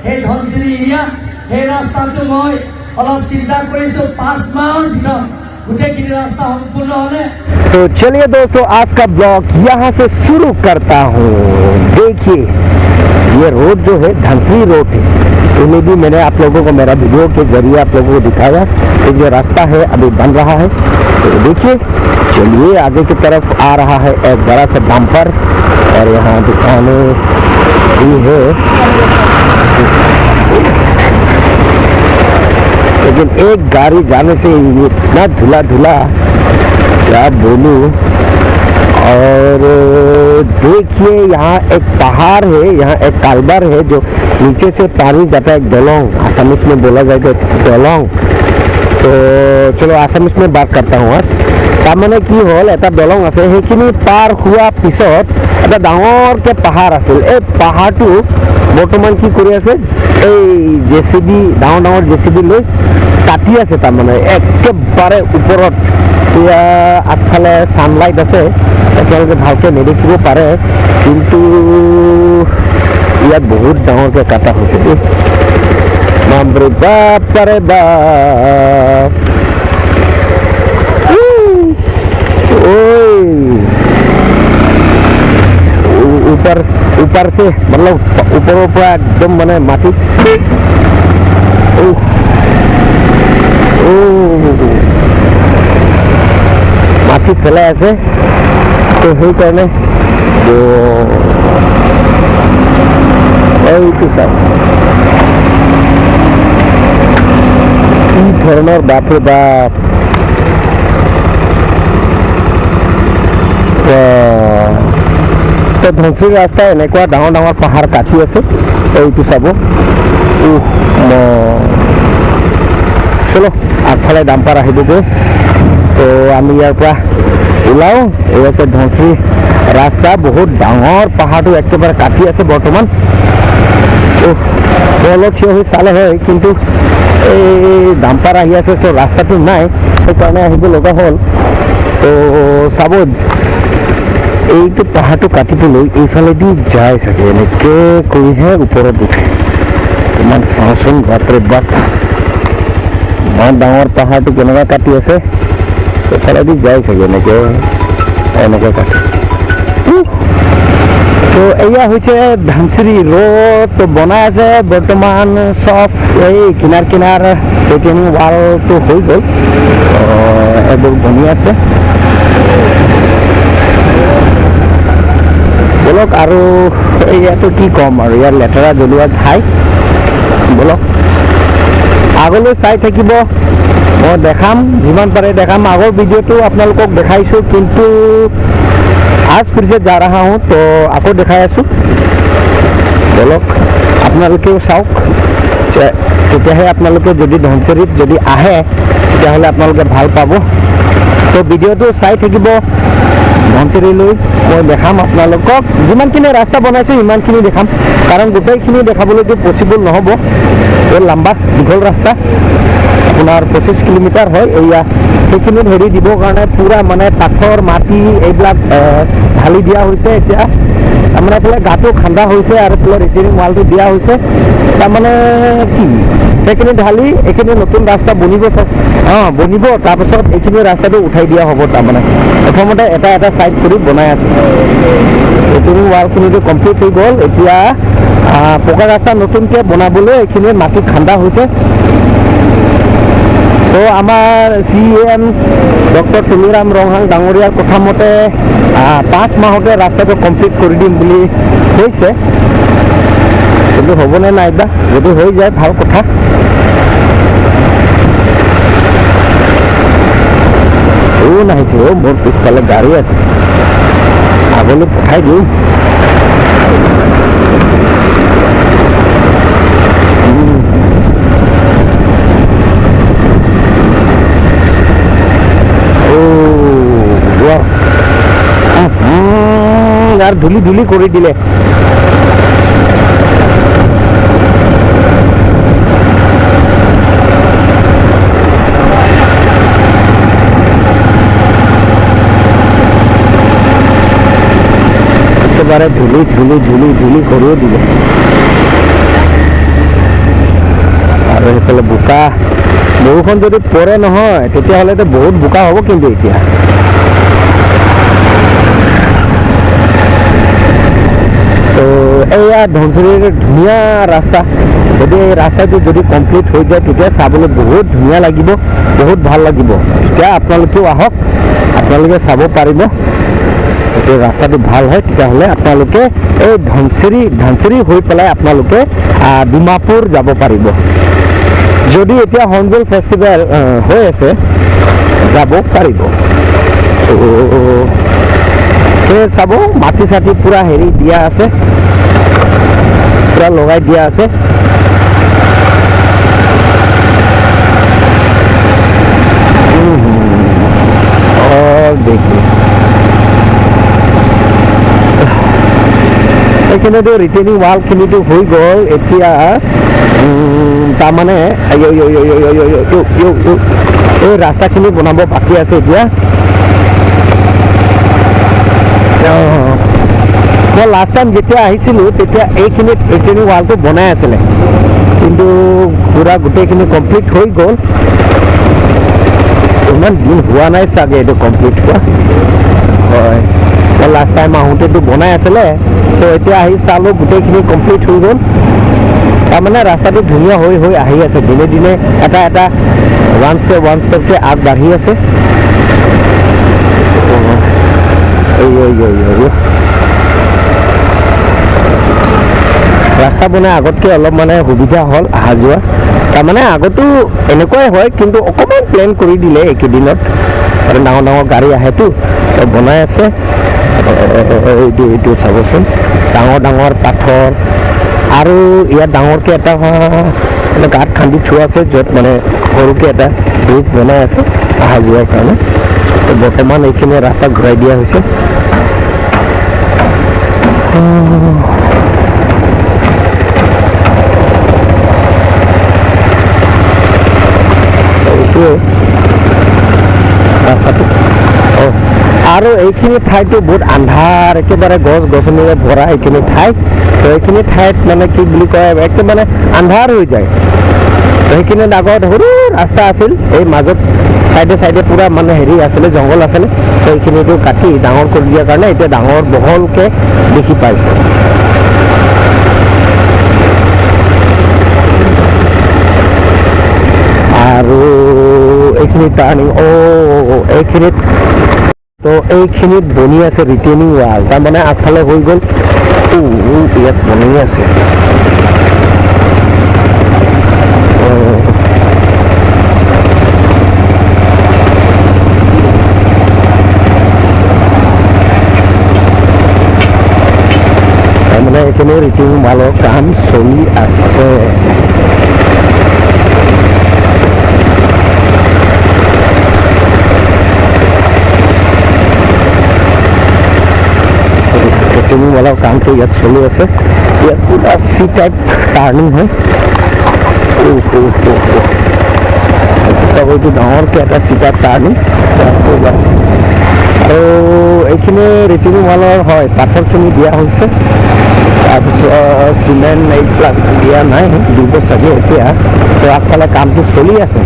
সেই ধনশিৰি এৰিয়া, সেই ৰাস্তাটো মই অলপ চিন্তা কৰিছোঁ, 5 মাহৰ ভিতৰত গোটেইখিনি ৰাস্তা সম্পূৰ্ণ হ'লে तो चलिए दोस्तों, आज का ब्लॉग यहाँ से शुरू करता हूँ। देखिए, ये रोड जो है धनसिरी रोड है। पहले भी मैंने आप लोगों को मेरा वीडियो के जरिए आप लोगों को दिखाया कि जो रास्ता है अभी बन रहा है। तो देखिए, चलिए आगे की तरफ आ रहा है एक बड़ा सा डंपर और यहाँ दुकानें भी है, लेकिन एक गाड़ी जाने से ये इतना धुला धुला, क्या बोलूं। और देखिए, यहाँ एक पहाड़ है, यहाँ एक कालबर है जो नीचे से पानी जाता है, एक दलोंग, आसामीस में बोला जाएगा दलोंग। तो चलो आसामीस में बात करता हूँ आज। তাৰমানে কি হ'ল, এটা দলং আছে, সেইখিনি পাৰ হোৱাৰ পিছত এটা ডাঙৰকৈ পাহাৰ আছিল। এই পাহাৰটো বৰ্তমান কি কৰি আছে, এই জে চি বি, ডাঙৰ ডাঙৰ জে চি বি লৈ কাটি আছে। তাৰমানে একেবাৰে ওপৰত এতিয়া আগফালে ছানলাইট আছে, আপোনালোকে ভালকৈ নেদেখিব পাৰে, কিন্তু ইয়াত বহুত ডাঙৰকৈ কাটা হৈছে দেই। বাপৰে বাপৰে বাপ, ঐ ऊपर ऊपर से, मतलब ওপৰৰ পৰা একদম মানে মাটিত উহ, উহ, মাটি পেলাই আছে। তো সেইকাৰণে তো এইটো চাওক কি ধৰণৰ, বাপৰে বাপ। তো ধনশিৰি ৰাস্তা এনেকুৱা ডাঙৰ ডাঙৰ পাহাৰ কাটি আছে। এইটো চাব, উহ, চলো আগফালে ডাম্পাৰ আহিবগৈ। তো আমি ইয়াৰ পৰা ওলাওঁ। এই আছে ধনশিৰি ৰাস্তা, বহুত ডাঙৰ পাহাৰটো একেবাৰে কাটি আছে বৰ্তমান। উহ, মই অলপ থিয় হৈ চালে হয়, কিন্তু এই ডাম্পাৰ আহি আছে, চ' ৰাস্তাটো নাই, সেইকাৰণে আহিব লগা হ'ল। তো চাব, এইটো পাহাৰটো কাটিবলৈ এইফালেদি যায় চাগে, এনেকে কৰিহে ওপৰত উঠে। ইমান চাওঁচোন, বাপৰে বাপ, ইমান ডাঙৰ পাহাৰটো কেনেকুৱা কাটি আছে। এইফালেদি যায় চাগে, এনেকে এনেকে কাটে। তো এয়া হৈছে ধনশিৰি ৰোড। তো বনাই আছে বৰ্তমান চব, এই কিনাৰ কিনাৰ ৰিটেইনিং ৱালটো হৈ গ'ল, এইবোৰ বনি আছে। ব'লক, আৰু ইয়াতো কি ক'ম আৰু, ইয়াৰ লেতেৰা জ্বলোৱা ঠাই। ব'লক আগলৈ চাই থাকিব, মই দেখাম, যিমান পাৰে দেখাম। আগৰ ভিডিঅ'টো আপোনালোকক দেখাইছোঁ, কিন্তু आज फिर से जा रहा हूँ, তো আকৌ দেখাই আছোঁ। ব'লক আপোনালোকেও চাওক, তেতিয়াহে আপোনালোকে যদি ধনশিৰিত যদি আহে তেতিয়াহ'লে আপোনালোকে ভাল পাব। তো ভিডিঅ'টো চাই থাকিব, ধনশিৰিলৈ মই দেখাম আপোনালোকক। যিমানখিনি ৰাস্তা বনাইছোঁ সিমানখিনি দেখাম, কাৰণ গোটেইখিনি দেখাবলৈতো পচিবল নহ'ব। এই লাম্বা দীঘল ৰাস্তা, আপোনাৰ 25 কিলোমিটাৰ হয়। এয়া সেইখিনিত হেৰি দিবৰ কাৰণে পূৰা মানে পাথৰ মাটি এইবিলাক ঢালি দিয়া হৈছে। এতিয়া তাৰমানে এইফালে গাঁতো খান্দা হৈছে আৰু এইফালে ৰিটেইনিং ৱালটো দিয়া হৈছে। তাৰমানে কি, সেইখিনি ঢালি এইখিনি নতুন ৰাস্তা বনিব, অঁ বনিব, তাৰপাছত এইখিনি ৰাস্তাটো উঠাই দিয়া হ'ব। তাৰমানে প্ৰথমতে এটা এটা ছাইড কৰি বনাই আছে। ৰিটেইনিং ৱালখিনিটো কমপ্লিট হৈ গ'ল। এতিয়া পকা ৰাস্তা নতুনকৈ বনাবলৈ এইখিনি মাটি খান্দা হৈছে। ত' আমাৰ C M doctor Tuliram Ronghang ডাঙৰীয়াৰ কথা মতে 5 মাহতে ৰাস্তাটো কমপ্লিট কৰি দিম বুলি কৈছে, কিন্তু হ'বনে নাইবা। যদি হৈ যায় ভাল কথা। কোন আহিছে? অ' মোৰ পিছফালে গাড়ী আছে, আগলৈ পঠাই দিওঁ। অ' ইয়াৰ ধূলি ধূলি কৰি দিলে। একেবাৰে ধূলি ধূলি ধূলি ধূলি কৰিও দিলে। এইফালে বোকা। বৰষুণ যদি পৰে নহয় তেতিয়াহ'লেতো বহুত বোকা হ'ব কিন্তু এতিয়া। তো এয়া ধনশিৰিৰ ধুনীয়া ৰাস্তা। যদি এই ৰাস্তাটো যদি কমপ্লিট হৈ যায় তেতিয়া চাবলৈ বহুত ধুনীয়া লাগিব, বহুত ভাল লাগিব। তেতিয়া আপোনালোকেও আহক, আপোনালোকে চাব পাৰিব। যদি ৰাস্তাটো ভাল হয় তেতিয়াহ'লে আপোনালোকে এই ধনশিৰি হৈ পেলাই আপোনালোকে ডিমাপুৰ যাব পাৰিব। যদি এতিয়া হৰ্ণবিল ফেষ্টিভেল হৈ আছে যাব পাৰিব। তো সেই চাব মাটি চাটি পূৰা হেৰি দিয়া আছে, পূৰা লগাই দিয়া আছে। দেখি এইখিনিতো ৰিটেইনিং ৱালখিনিতো হৈ গ'ল। এতিয়া তাৰমানে এই ৰাস্তাখিনি বনাব বাকী আছে এতিয়া। মই লাষ্ট টাইম যেতিয়া আহিছিলোঁ তেতিয়া এইখিনিত ৰিটেইনিং ৱালটো বনাই আছিলে, কিন্তু পূৰা গোটেইখিনি কমপ্লিট হৈ গ'ল। ইমান দিন হোৱা নাই চাগে এইটো কমপ্লিট হোৱা। হয়, মই লাষ্ট টাইম আহোঁতেতো বনাই আছিলে, তো এতিয়া আহি চালোঁ গোটেইখিনি কমপ্লিট হৈ গ'ল। তাৰমানে ৰাস্তাটো ধুনীয়া হৈ হৈ আহি আছে, দিনে দিনে এটা এটা ওৱান ষ্টেপ ওৱান ষ্টেপকৈ আগবাঢ়ি আছে। ৰাস্তা বনাই আগতকৈ অলপ মানে সুবিধা হ'ল অহা যোৱা। তাৰমানে আগতো এনেকুৱাই হয়, কিন্তু অকণমান প্লেন কৰি দিলে এইকেইদিনত, আৰু ডাঙৰ ডাঙৰ গাড়ী আহেতো, চব বনাই আছে। এইটো চাবচোন, ডাঙৰ ডাঙৰ পাথৰ, আৰু ইয়াত ডাঙৰকৈ এটা মানে গাঁত খান্দি থোৱা আছে, য'ত মানে সৰুকৈ এটা ব্ৰিজ বনাই আছে অহা যোৱাৰ কাৰণে। তো বৰ্তমান এইখিনি ৰাস্তা ঘূৰাই দিয়া হৈছে। এইটোৱে ৰাস্তাটো। আৰু এইখিনি ঠাইতো বহুত আন্ধাৰ, একেবাৰে গছ গছনিৰে ভৰা এইখিনি ঠাই। তো এইখিনি ঠাইত মানে কি বুলি কয়, একদম মানে আন্ধাৰ হৈ যায়। তো সেইখিনিত আগত সৰু ৰাস্তা আছিল, এই মাজত চাইডে চাইডে পূৰা মানে হেৰি আছিলে, জংঘল আছিলে। তো এইখিনিতো কাটি ডাঙৰ কৰি দিয়াৰ কাৰণে এতিয়া ডাঙৰ বহলকৈ দেখি পাইছে। আৰু এইখিনি টাৰ্ণিং, এইখিনিত তো এইখিনিত বনি আছে ৰিটেইনিং ৱাল, তাৰমানে আগফালে হৈ গ'ল। ইয়াত বনি আছে। তাৰমানে এইখিনি ৰিটেইনিং ৱালৰ কাম চলি আছে। ৰিটেইনিং ৱালৰ কামটো ইয়াত চলি আছে। ইয়াত পুৰা চি টাইপ টাৰ্ণিং হয়। এইটো ডাঙৰকৈ এটা চি টাইপ টাৰ্ণিং। আৰু এইখিনি ৰিটেইনিং ৱালৰ হয়, পাথৰখিনি দিয়া হৈছে, তাৰপিছত চিমেণ্ট এইবিলাক দিয়া নাই, দিব চাগে এতিয়া। তো আগফালে কামটো চলি আছে।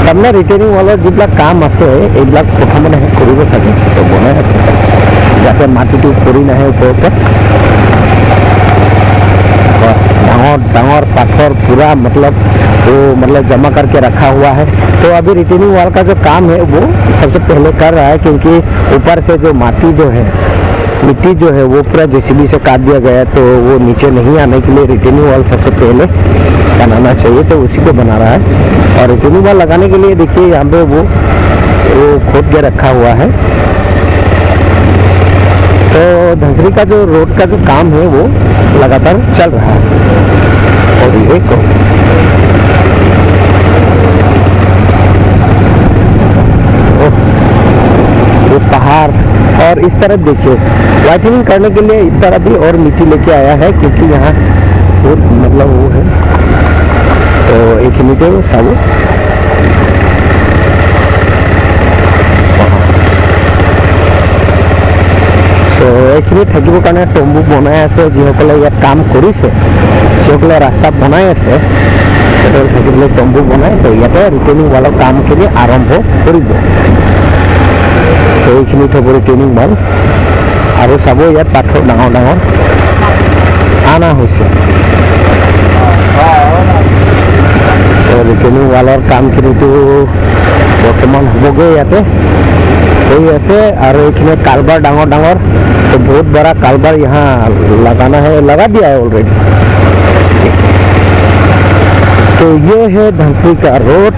তাৰমানে ৰিটেইনিং ৱালৰ যিবিলাক কাম আছে এইবিলাক প্ৰথমতে শেষ কৰিব চাগে, তো বনাই আছে যাতে মাটিটো পৰি নাহে ওপৰৰ পৰা। डांगर डांगर पत्थर पूरा मतलब वो मतलब जमा करके रखा हुआ है। तो अभी रिटेनिंग वॉल का जो काम है वो सबसे पहले कर रहा है, क्योंकि ऊपर से जो माटी जो है, मिट्टी जो है वो पूरा जेसीबी से काट दिया गया है, तो वो नीचे नहीं आने के लिए रिटेनिंग वॉल सबसे पहले बनाना चाहिए, तो उसी को बना रहा है। और रिटेनिंग वॉल लगाने के लिए देखिए यहाँ पे वो खोद के रखा हुआ है। तो धनसिरी का जो रोड का जो काम है वो लगातार चल रहा है। और ये वो पहाड़, और इस तरफ देखिए वाइटनिंग करने के लिए इस तरफ भी और मिट्टी लेके आया है, क्योंकि यहाँ बहुत मतलब वो है। तो एक ही मिट्टी सब এইখিনি থাকিবৰ কাৰণে তম্বু বনাই আছে। যিসকলে ইয়াত কাম কৰিছে, যিসকলে ৰাস্তা বনাই আছে, থাকিবলৈ তম্বু বনাই। তো ইয়াতে ৰিটেইনিং ৱালৰ কামখিনি আৰম্ভ কৰিব। তো এইখিনিত হ'ব ৰিটেইনিং ৱাল। আৰু চাব ইয়াত পাথৰ ডাঙৰ ডাঙৰ আনা হৈছে। তো ৰিটেইনিং ৱালৰ কামখিনিতো বৰ্তমান হ'বগৈ, ইয়াতে হৈ আছে। আৰু এইখিনি কালভাৰ ডাঙৰ ডাঙৰ, तो बहुत बड़ा कालबार यहाँ लगाना है, लगा दिया है ऑलरेडी। तो ये है धनसिरी का रोड।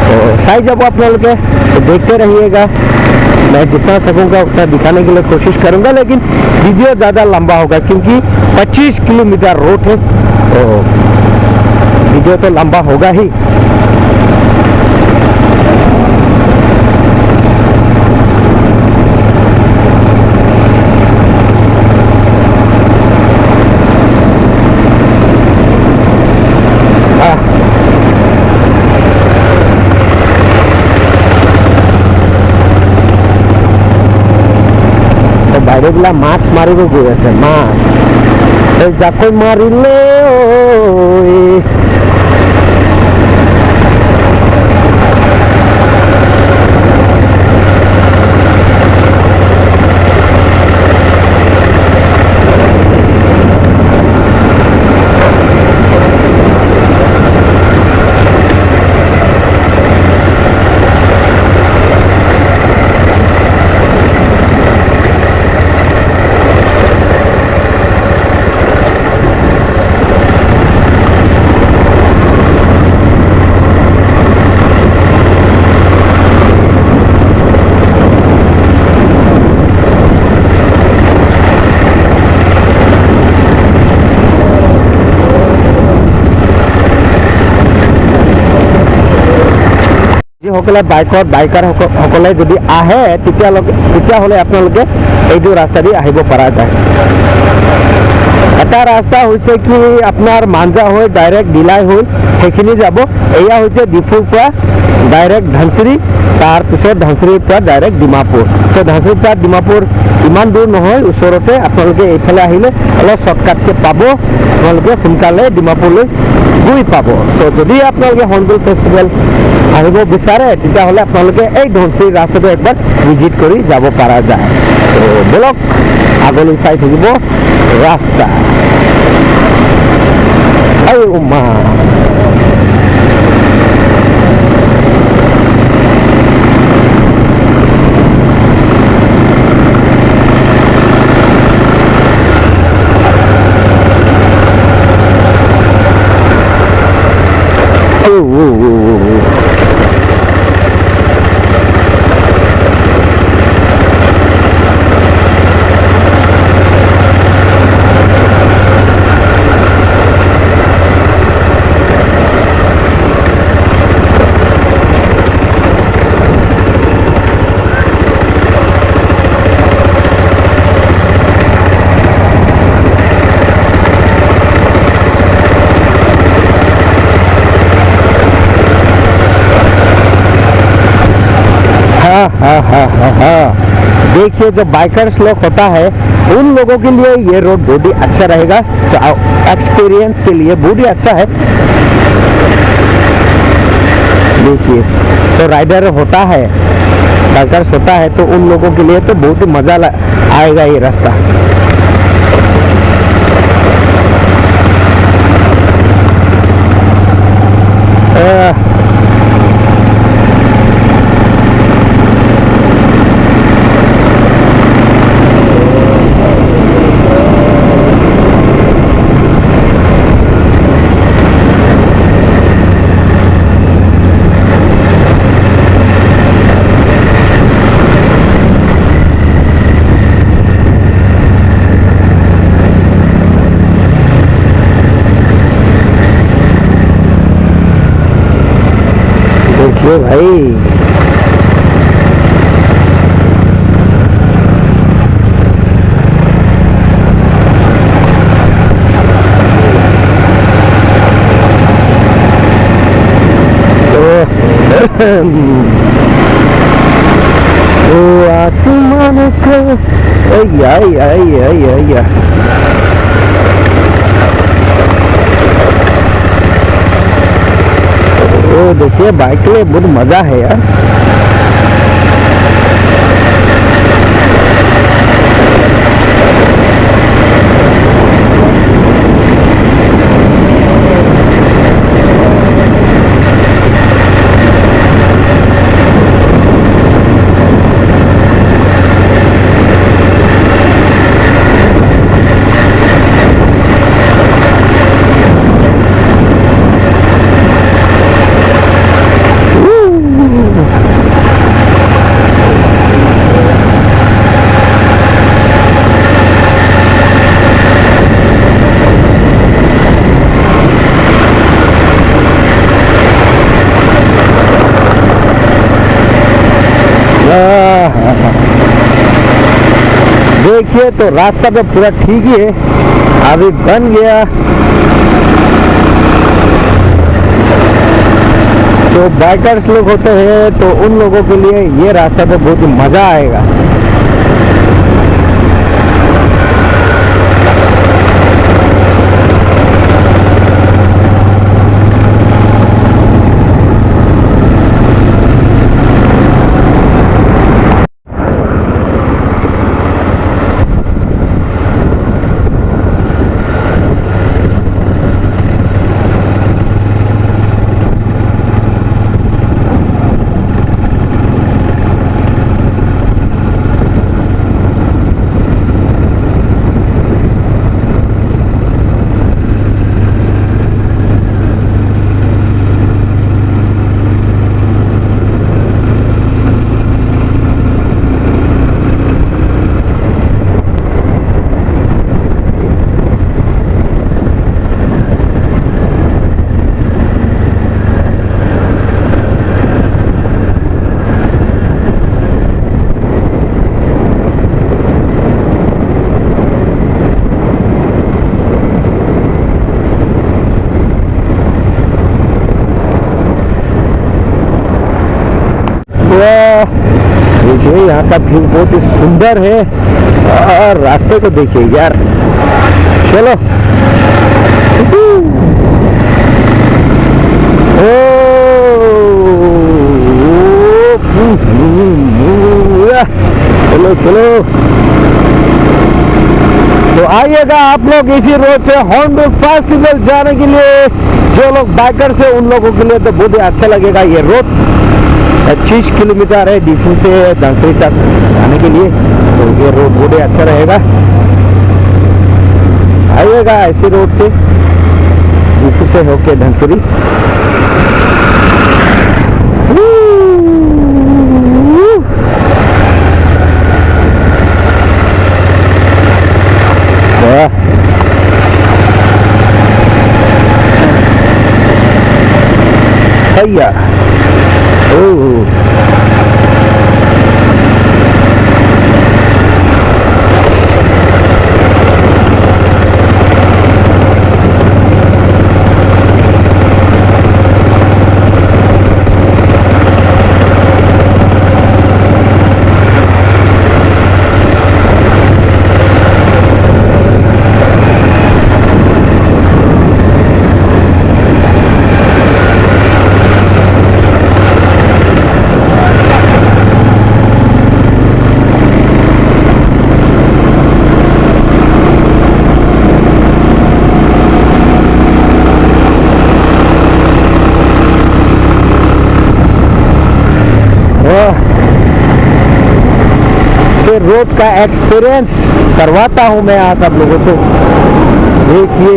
तो साइड जब आप लोग के तो देखते रहिएगा, मैं जितना सकूँगा उतना दिखाने के लिए कोशिश करूँगा, लेकिन वीडियो ज़्यादा लंबा होगा क्योंकि 25 किलोमीटर रोड है, तो वीडियो तो लंबा होगा ही। বাইদেউবিলাক মাছ মাৰিব গৈ আছে, মাছ এই জাকৈ মাৰিলে। যিসকলে বাইকত বাইকাৰ সকলে যদি আহে তেতিয়াহ'লে আপোনালোকে এইটো ৰাস্তা দি আহিব পৰা যায়। এটা ৰাস্তা হৈছে কি আপোনাৰ মাঞ্জা হৈ ডাইৰেক্ট ডিলাই হৈ সেইখিনি যাব। এয়া হৈছে ডিফুৰ পৰা ডাইৰেক্ট ধনশিৰি, তাৰপিছত ধনশিৰিৰ পৰা ডাইৰেক্ট ডিমাপুৰ। চ' ধনশিৰিৰ পৰা ডিমাপুৰ ইমান দূৰ নহয়, ওচৰতে। আপোনালোকে এইফালে আহিলে অলপ শ্বৰ্টকাটকৈ পাব, আপোনালোকে সোনকালে ডিমাপুৰলৈ গৈ পাব। চ' যদি আপোনালোকে হৰ্ণবিল ফেষ্টিভেল আহিব বিচাৰে তেতিয়াহ'লে আপোনালোকে এই ধনশিৰি ৰাস্তাটো একবাৰ ভিজিট কৰি যাব পৰা যায়। তো ব'লক আগলৈ চাই থাকিব ৰাস্তা। মা हाँ हाँ हाँ हाँ, देखिए जो बाइकर्स लोग होता है उन लोगों के लिए ये रोड बहुत ही अच्छा रहेगा। तो एक्सपीरियंस के लिए बहुत ही अच्छा है। देखिए तो राइडर होता है, बाइकर्स होता है, तो उन लोगों के लिए तो बहुत ही मज़ा आएगा ये रास्ता। देखिए भाई, तो ओ आसमान को या या या या या देखिए बाइक के लिए बहुत मजा है यार। देखिए तो रास्ता तो पूरा ठीक ही है, अभी बन गया। जो बाइकर्स लोग होते हैं तो उन लोगों के लिए ये रास्ता पे बहुत ही मजा आएगा। देखिए यहाँ का व्यू बहुत ही सुंदर है और रास्ते को देखिए यार। चलो ओ, चलो चलो, तो आइएगा आप लोग इसी रोड से हॉर्नबिल फेस्टिवल जाने के लिए। जो लोग बाइकर्स है उन लोगों के लिए तो बहुत ही अच्छा लगेगा ये रोड। 25 किलोमीटर है डिफू से धनसिरी तक आने के लिए, तो ये रोड बहुत ही अच्छा रहेगा। आइएगा ऐसी रोड से डिफू से होके धनसिरी। भैया रोड का एक्सपीरियंस करवाता हूं मैं आज आप लोगों को। देखिए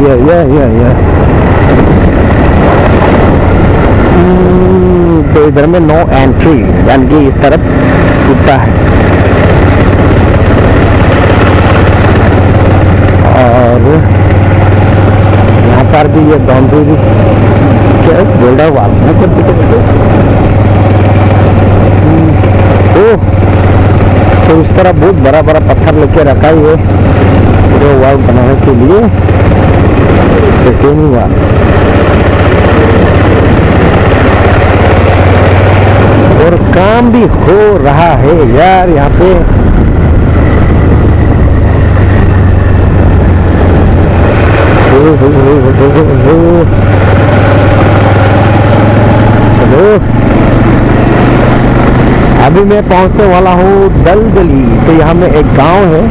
या तो इधर में नो एंट्री, यानी कि इस तरफ कुत्ता है। और यहाँ पर भी ये बाउंड्री भी क्या बोल्डर वाल है इसको। ओ तो इस तरह बहुत बड़ा बड़ा पत्थर लेके रखा है ये पूरे वाल बनाने के लिए। रिटेनिंग वाल। काम भी हो रहा है यार यहाँ पे। चलो अभी मैं पहुंचने वाला हूँ दलदली। तो यहाँ में एक गांव है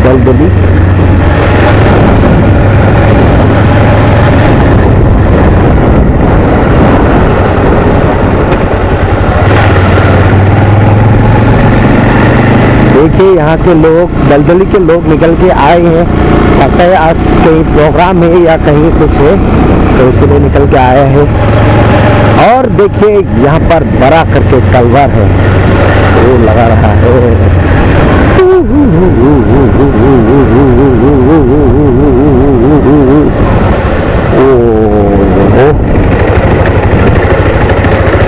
दलदली। देखिए यहाँ के लोग, दलदली के लोग निकल के आए हैं। लगता है आज कहीं प्रोग्राम है या कहीं कुछ है, तो इसलिए निकल के आए हैं। और देखिए यहाँ पर बड़ा करके तलवार है, वो लगा रहा है।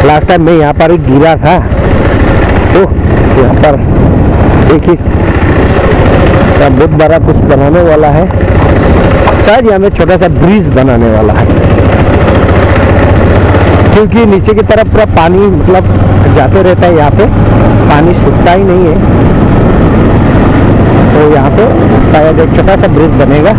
लास्ट टाइम मैं यहाँ पर एक गिरा था, तो यहाँ पर देखिए बहुत बड़ा कुछ बनाने वाला है। शायद यहाँ में छोटा सा ब्रिज बनाने वाला है, क्योंकि नीचे की तरफ पूरा पानी मतलब जाते रहता है। यहाँ पे पानी सूखता ही नहीं है, तो यहाँ पे शायद एक छोटा सा ब्रिज बनेगा।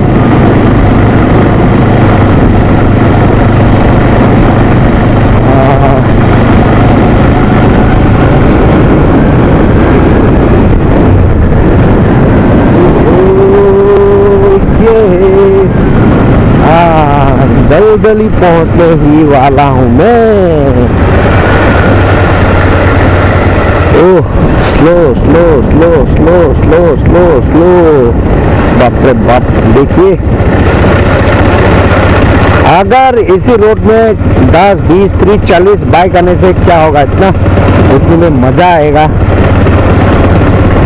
दलदली पहुंचने ही वाला हूं मैं। ओह slow slow slow slow slow slow slow, बाप रे बाप। देखिए अगर इसी रोड में 10 20 30 40 बाइक आने से क्या होगा, इतना उतने में मजा आएगा।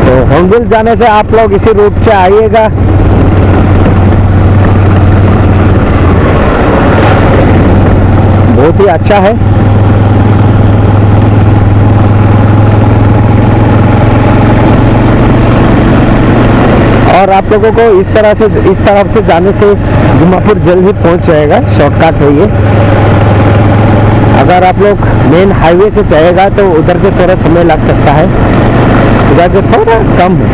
तो हॉर्नबिल जाने से आप लोग इसी रूट से आइएगा। बहुत ही अच्छा है। और आप लोगों को इस तरह से, इस तरफ से जाने से दिमापुर जल्द ही पहुंच जाएगा, शॉर्टकट है ये। अगर आप लोग मेन हाईवे से जाएगा तो उधर से थोड़ा समय लग सकता है, उधर से थोड़ा कम है।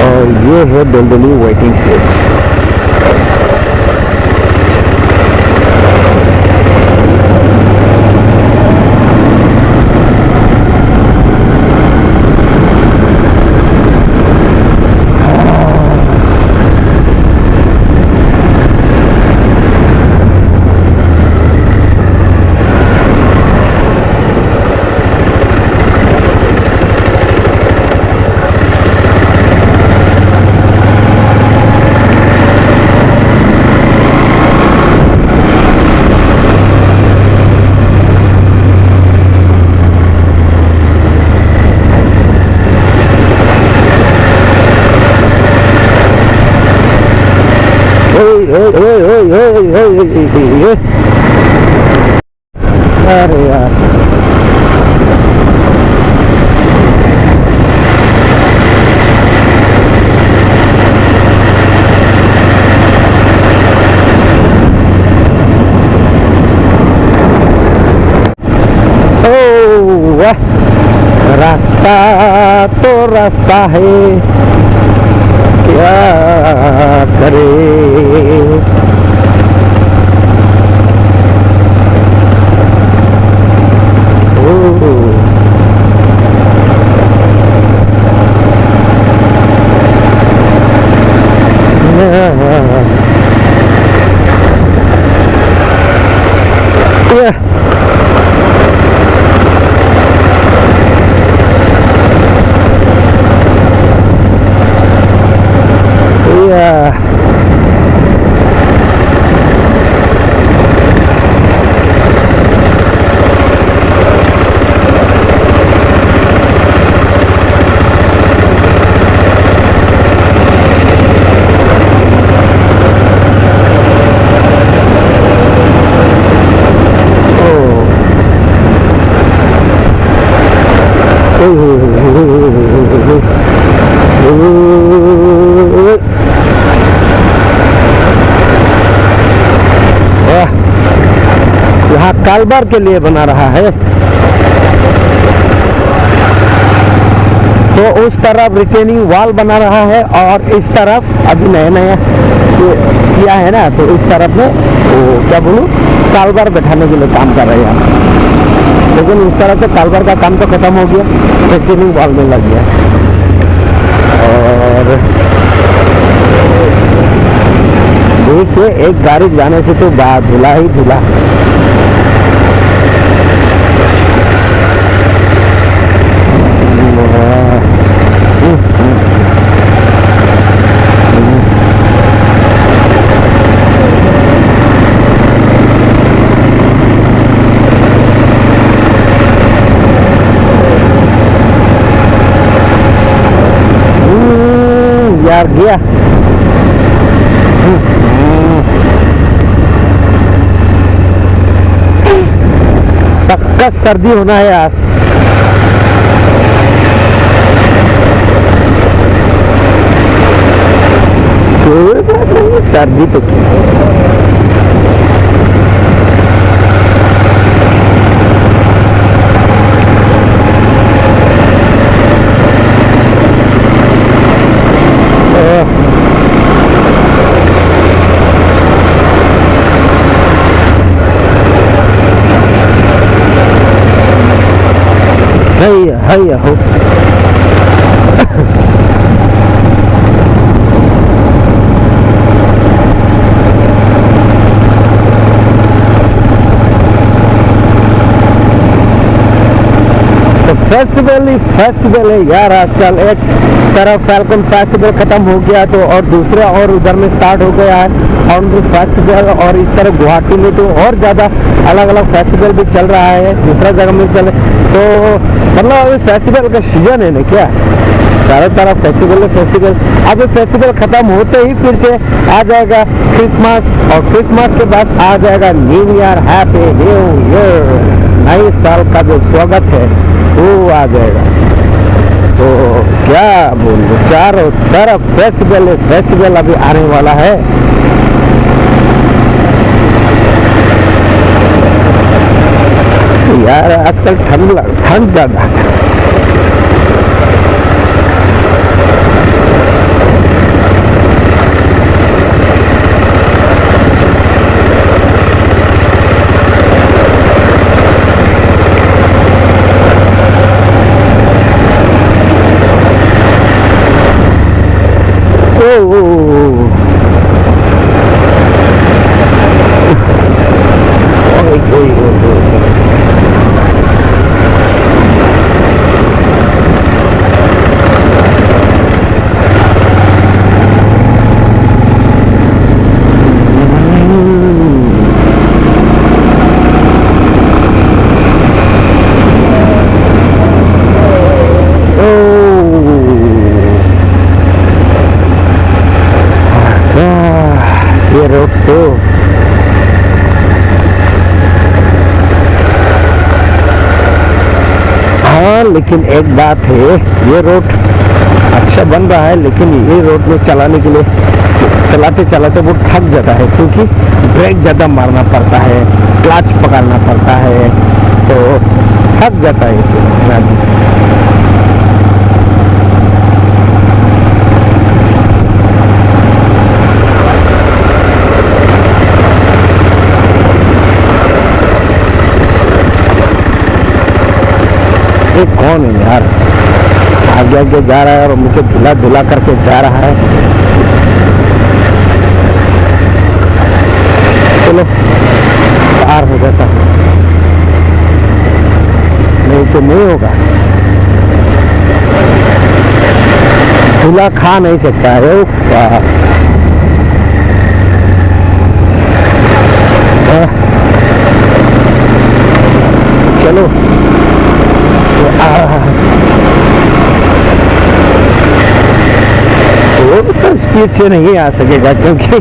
और ये है दलदली वेटिंग शेड। अरे यार ओ वाह, रास्ता तो रास्ता है, क्या करे। कालबार के लिए बना रहा है। तो उस तरफ रिटेनिंग वॉल बना रहा है और इस तरफ अभी नया नया किया है ना, तो इस तरफ में वो क्या बोलूँ कालबार बैठाने के लिए काम कर रहे हैं। लेकिन उस तरफ से कालबार का काम तो खत्म हो गया, रिटेनिंग वॉल में लग गया। और देखिए एक गाड़ी जाने से तो धुला ही धुला। यार गया। पक्का सर्दी होना है आज। कोई बात नहीं, सर्दी तो क्या। हैया हो। तो फेस्टिवल ही फेस्टिवल है यार आजकल। एक तरफ फैल्कन फेस्टिवल खत्म हो गया तो और दूसरा और उधर में स्टार्ट हो गया है हॉर्नबिल फेस्टिवल, और इस तरफ गुवाहाटी में तो और ज़्यादा अलग अलग फेस्टिवल भी चल रहा है, दूसरा जगह में चल। तो मतलब अभी फेस्टिवल का सीजन है ना क्या, चारों तरफ फेस्टिवल है फेस्टिवल। अभी फेस्टिवल ख़त्म होते ही फिर से आ जाएगा क्रिसमस, और क्रिसमस के बाद आ जाएगा new year, happy new year, नए साल का जो स्वागत है वो आ जाएगा। तो क्या बोलूँ, चारों तरफ फेस्टिवल है फेस्टिवल अभी आने वाला है। यार आजकल ठंड ज्यादा है। ये रोड तो हाँ, लेकिन एक बात है, ये रोड अच्छा बन रहा है, लेकिन ये रोड में चलाने के लिए चलाते चलाते वो थक जाता है, क्योंकि ब्रेक ज़्यादा मारना पड़ता है, क्लच पकड़ना पड़ता है, तो थक जाता है इसे आदमी। ये कौन है यार, आगे आगे जा रहा है और मुझे धुला धुला करके जा रहा है। चलो पार हो जाता है, नहीं तो नहीं होगा। धुला खा नहीं सकता है। चलो वो तो स्पीड से नहीं आ सकेगा, क्योंकि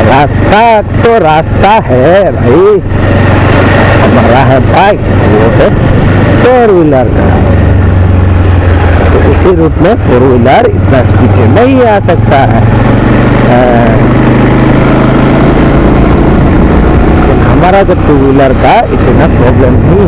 रास्ता तो रास्ता है भाई, हमारा है बाइक, वो है फोर व्हीलर का, तो इसी रूट में फोर व्हीलर इतना स्पीड से नहीं आ सकता है। हमारा जो टू व्हीलर का इतना प्रॉब्लम नहीं।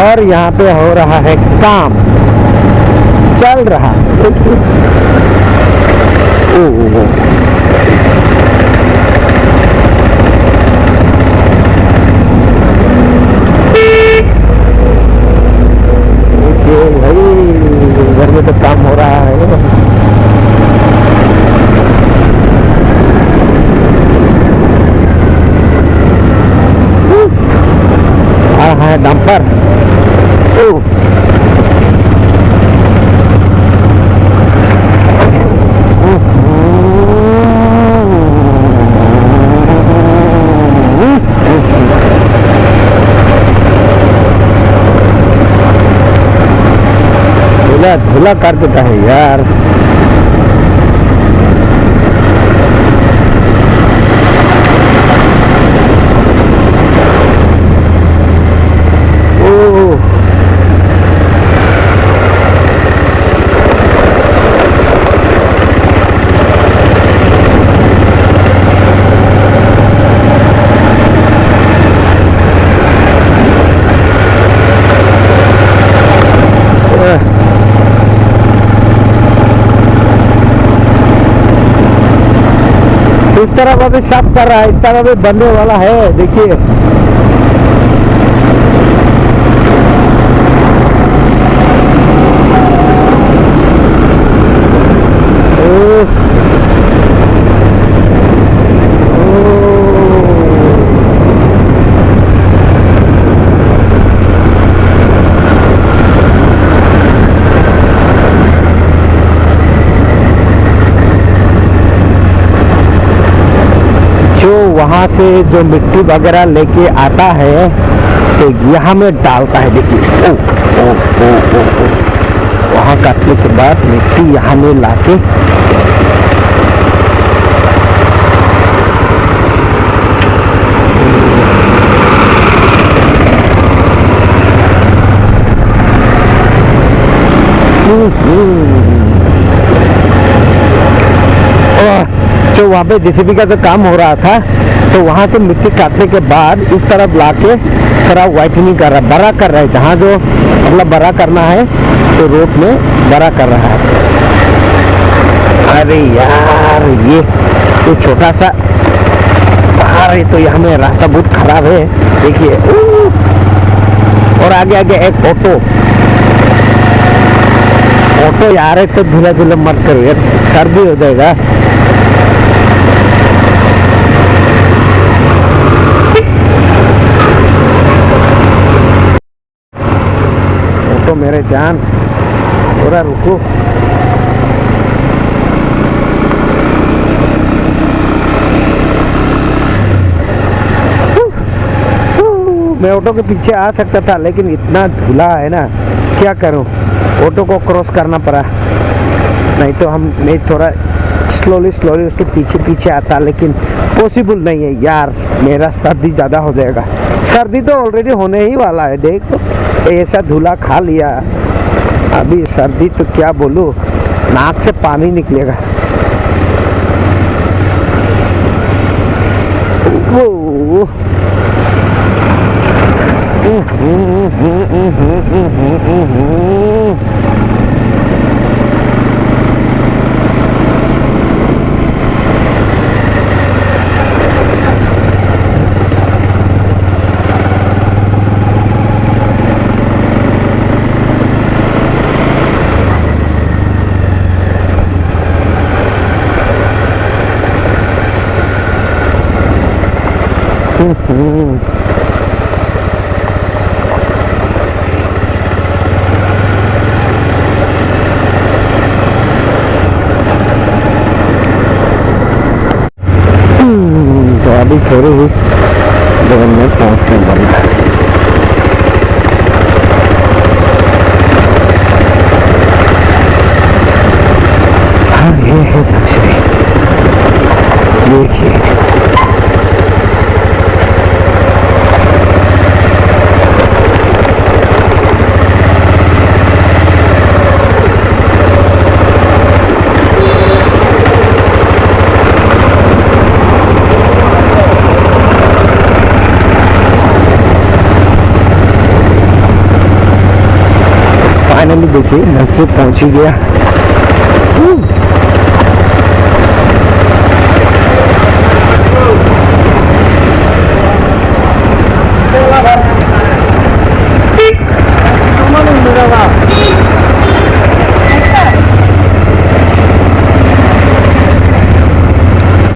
और यहाँ पे हो रहा है काम, चल रहा। ओ भाई, घर में तो काम हो रहा है। आ रहा है डंपर। धुला धुला कर देता है यार। इस तरफ अभी साफ कर रहा है, इस तरफ अभी बनने वाला है, देखिए। वहाँ से जो मिट्टी वगैरह लेके आता है तो यहाँ में डालता है, देखिए। ओ ओ ओ ओ ओ, वहाँ काटने के बाद मिट्टी यहाँ में लाके जो वहाँ पे जेसीबी का जो काम हो रहा था तो वहाँ से मिट्टी काटने के बाद इस तरफ लाके थोड़ा वाइटनिंग कर रहा है, बड़ा कर रहा है। जहाँ जो मतलब बड़ा करना है तो रोड में बड़ा कर रहा है। अरे यार, ये तो छोटा सा पहाड़ है, तो यहाँ में रास्ता बहुत खराब है, देखिए। और आगे आगे एक ऑटो ऑटो यार है, तो धीरे धीरे मत करो यार, सर्दी हो जाएगा। ऑटो मेरे जान, थोड़ा रुको। मैं ऑटो के पीछे आ सकता था, लेकिन इतना धुला है ना, क्या करूं, ऑटो को क्रॉस करना पड़ा। नहीं तो हम नहीं, थोड़ा स्लोली स्लोली उसके पीछे पीछे आता, लेकिन पॉसिबल नहीं है यार, मेरा सर्दी ज़्यादा हो जाएगा। सर्दी तो ऑलरेडी होने ही वाला है, देखो ऐसा धुला खा लिया, अभी सर्दी तो क्या बोलूँ, नाक से पानी निकलेगा। वो तो अभी थोड़े ही देर में पहुंचने वाला है। हाँ, ये है धनसिरी, देखिए। फाइनली देखिए धनसिरी पहुंच ही गया।